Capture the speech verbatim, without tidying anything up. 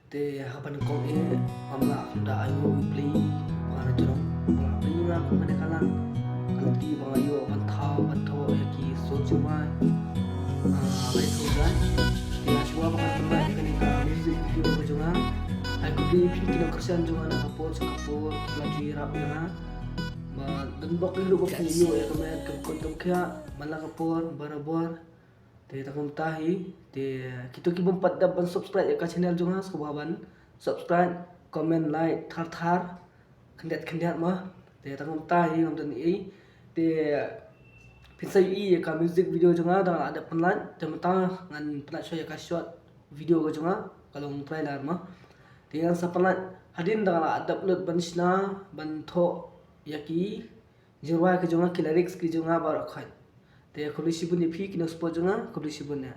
Te haba nyngkong eh, ngam lah kham da ai nguh ïa u Blei ba la jrong, ba la plie ïa nga kum kane ka lad, ka lynti ba nga ïoh ban thaw ban thoh ïa ki sur jingmai. Ah, lai sngewbha. Te shuwa ba ngan pynlait ïa kane ka music video ka jong nga, ai khublei ïa phi ki nongkyrshan jong nga na ka por sha ka por, ki ba ju ïarap ïa nga. Ba don bok ki ruh ba phi ïoh ïa ka met ka kut ka khiah man la ka por barabor. Te tang kumta hi, te kito ki bym pat dep ban subscribe ïa ka channel jong nga, sngewbha ban subscribe, comment, like, thar thar, khyndiat khyndiat ma. Te tang kumta hi, ngam don ei. Te phin sa ïohi ïa ka music video jong nga da nga la dep pynlait, te mynta ngan pynlait shuwa ïa ka short video ka jong nga, ka long trailer ma. Te ngan sa pynlait hadien da nga la dep lut ban shna ban thoh ïa ki jingrwai ka jong nga, ki lyrics ki jong nga baroh khoit. Te khublei shibun ïa phi ki nong support jong nga, khublei shibun ïa.